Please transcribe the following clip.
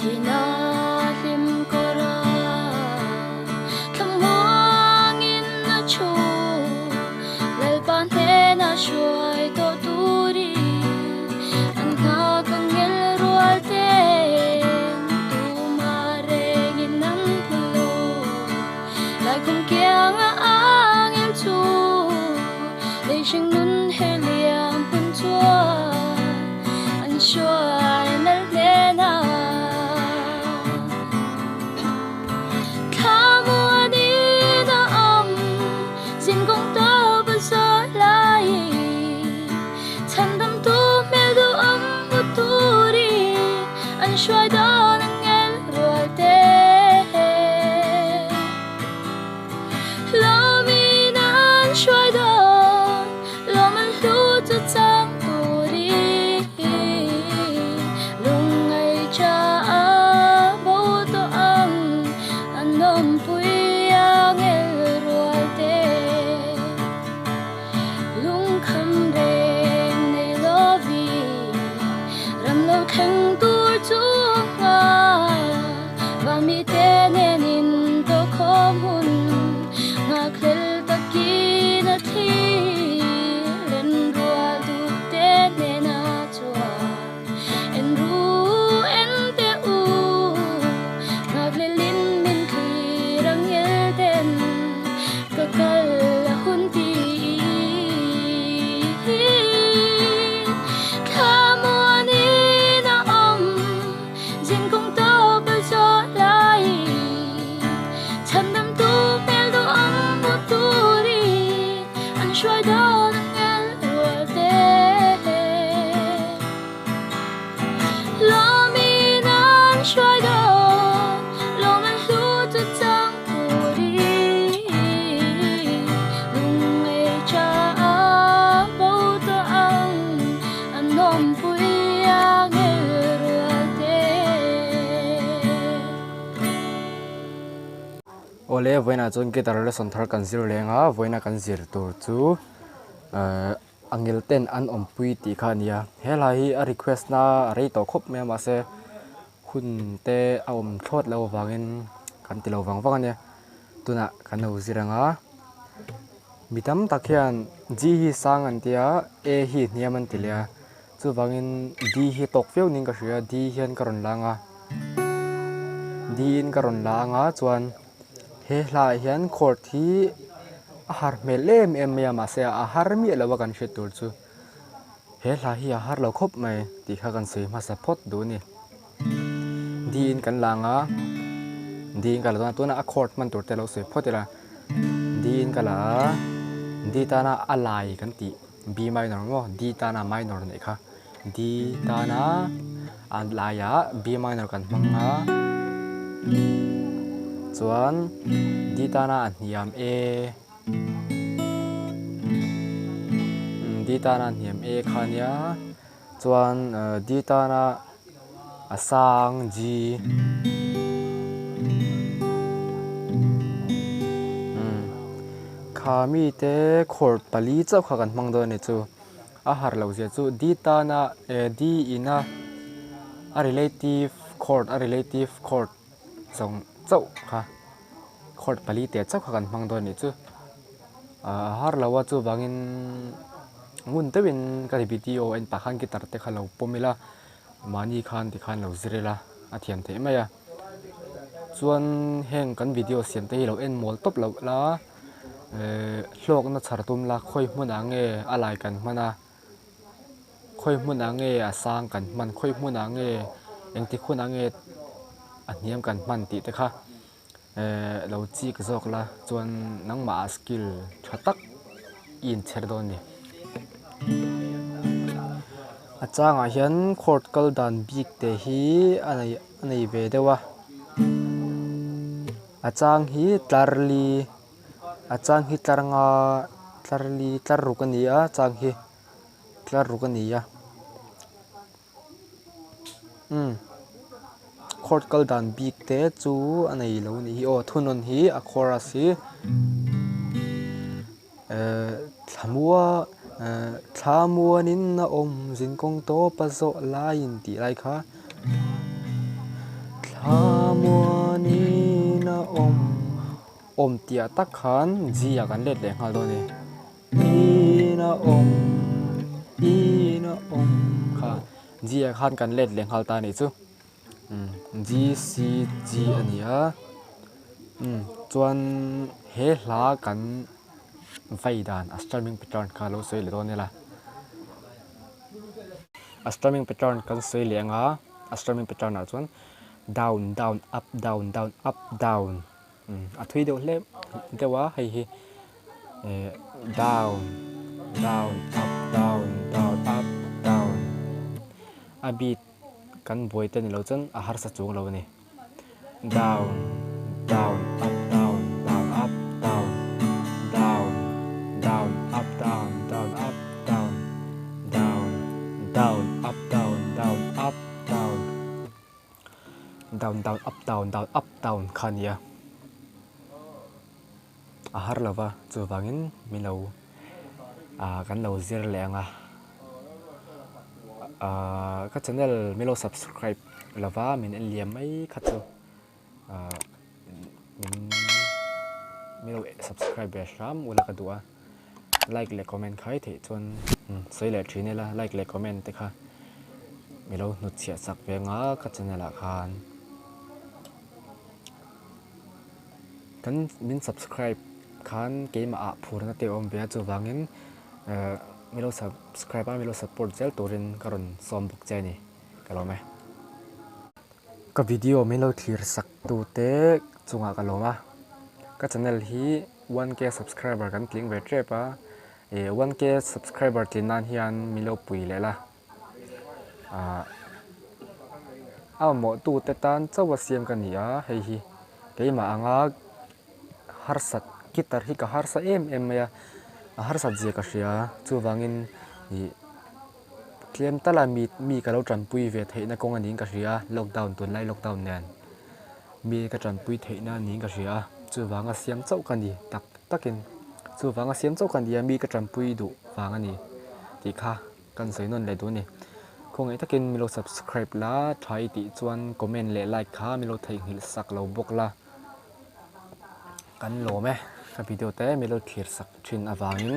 Thina hlim kawr a thlamuangin a thu Lalpa hnena hruai tawh turin an nghak ang ngel rual ten tumah rengin an hmu lo. Laikhum kianga angel chu lei hring nun her liam hun chuan an hruai nalh hnen a. Thlamuanin a awm zin kawng tawp a zawh laiin chhandamtu hmel duhawm hmu turin an hruai dawn ang ngel rual te. Lawmin an hruai dawn, lawm an hlu chu chang turin lungngaih a bo tawh ang an awmpui a ngel rual te. Lungkham reng nei lovin ram lo thleng tur chu a van mite nen in tawh khawm hun nghakhlel takin a thlir en rual duh te hnena chuan en ru en teh u nghakhlelin min thlir ang ngel ten ka kal a hun tiin thlamuanin a awm zin kawng tawp a zawh laiin chhandamtu hmel duhawm hmu turin an hruai dawn ang ngel rual te. Lawmin an hruai dawn, lawm an hlu chu chang turin lungngaih tha a bo tawh ang an awmpui a ngel rual te. Awle, vawiinah chuan guitar lesson thar kan zir leng a, vawiina kan zir tur chu ehh A ngil ten an awmpui tih kha a nia. He hla hi a request na a rei tawh khawp mai a mahse hun te a awm thlawt loh avangin kan ti lo vang vang a nia. Tunah kan lo zir ang a, mi tam tak hian G hi sang an ti a, A hi hniam an ti leh a, chuvangin D hi tawk viau niin ka hria, D hian ka rawn lang a, D in ka rawn la ang a chuan. He hlaah hian court hi a har hmel em em mai a mahse a har miah lo a kan hriat tur chu he hla hi a har lo khawp mai tih kha kan sawi hmasa phawt duh a ni D in kan la ang a D in ka la dawn a tunah a court hman tur te lo sawi phawt ila D in ka la a D tana a lai kan tih B minor maw D tana minor neih kha. D tana a laiah B minor kan hmang a chuan D tana a hniam A D tana a hniam A kha ania chuan D tana a sang G kha mite chord pali chauh kha kan hmang dawn a ni chu. A har loh zia chu D tana eh D ina a relative chord a relative chord zawng chauh kha chord pali teh chauh kha kan hmang dawn a nih chu ah a har lo a chuvangin ngun deuhin ka video en pah khan guitar te kha lo pawm ila mahni khan tikhan lo zir ila a thiam theih mai a chuan heng kan video siam te hi lo en mawl tawp loh la. Ehh hlawkna chhar tum la khawi hmunah nge a lai kan hman a khawi hmunah nge a sang kan hman khawi hmunah nge engtik hunah nge a hniam kan hman tih te kha ehh lo chik zawk la chuan nangmah ah skill tha tak i inchher dawn a ni. A changah hian court kal dan bik te hi a nei a nei ve deuh a. A chang hi tlar li a chang hi tlar nga tlar li tlar ruk a ni a chang hi tlar ruk a ni a umm chord kal dan bik te chu a nei lo a nih hi aw thunawn hi a chorus hi ehh thlamua ehh thlamuanin a awm zin kawng tawp a zawh laiin tih lai kha. Thlamuanin a awm. Awm tih ah tak khan G ah kan let leh nghal dawn a ni. In a awm, in a awm kha G ah khan kan let leh nghal ta a nih chu. G C G a ni a, chuan he hla kan vai dan a strumming pattern kha lo sawi leh dawn ila. A strumming pattern kan sawi leh ang a, a strumming pattern ah chuan down down up down down up down a thui deuh hle deuh a hei hi eh down down up down down up down a beat kan buai te ni lo chuan a harsa chuang lo a ni down down up down down up down down down up down down up down down down up down down up down down down up down down up down kha a nia a har lo va chuvangin min lo ah kan lo zir leh ang a ah ka channel min lo subscribe lo va min en liam mai kha chu ah min min lo subscribe ve hram ula ka duh a like leh comment kha i theih chuan sawi leh thin ila like leh comment te kha mi lo hnutchhiah sak ve ang a ka channel ah khan. Kan min subscribe khan keimah ah phurna te a awm ve a chuvangin eh min lo subscribe a min lo support zel turin ka rawn sawm bawk che a ni ka lawm e. Ka video min lo thlir sak tute chungah ka lawm a ka channel hi one k subscriber kan tling ve tep a eh one k subscriber tlin nan hian min lo pui leh la. Ahh a mamawh tute tan chauh a siam ka ni a hei hi keimah anga harsat guitar hi ka harsa em em mai a a harsat zia ka hria chuvangin ih tlem tala mi mi ka lo tanpui ve theihna kawng a niin ka hria lockdown tunlai lockdown nen mi ka tanpui theihna a niin ka hria a chuvanga siam chauh ka ni tak takin chuvanga siam chauh ka ni a mi ka tanpui duh vang a ni tih kha. Kan sawi nawn leh duh a ni. Khawngaih takin min lo subscribe la, tha i tih chuan comment leh like kha min lo theihnghilh sak lo bawk la. Kan lawm e, ka video te min lo thlir sak thin avangin.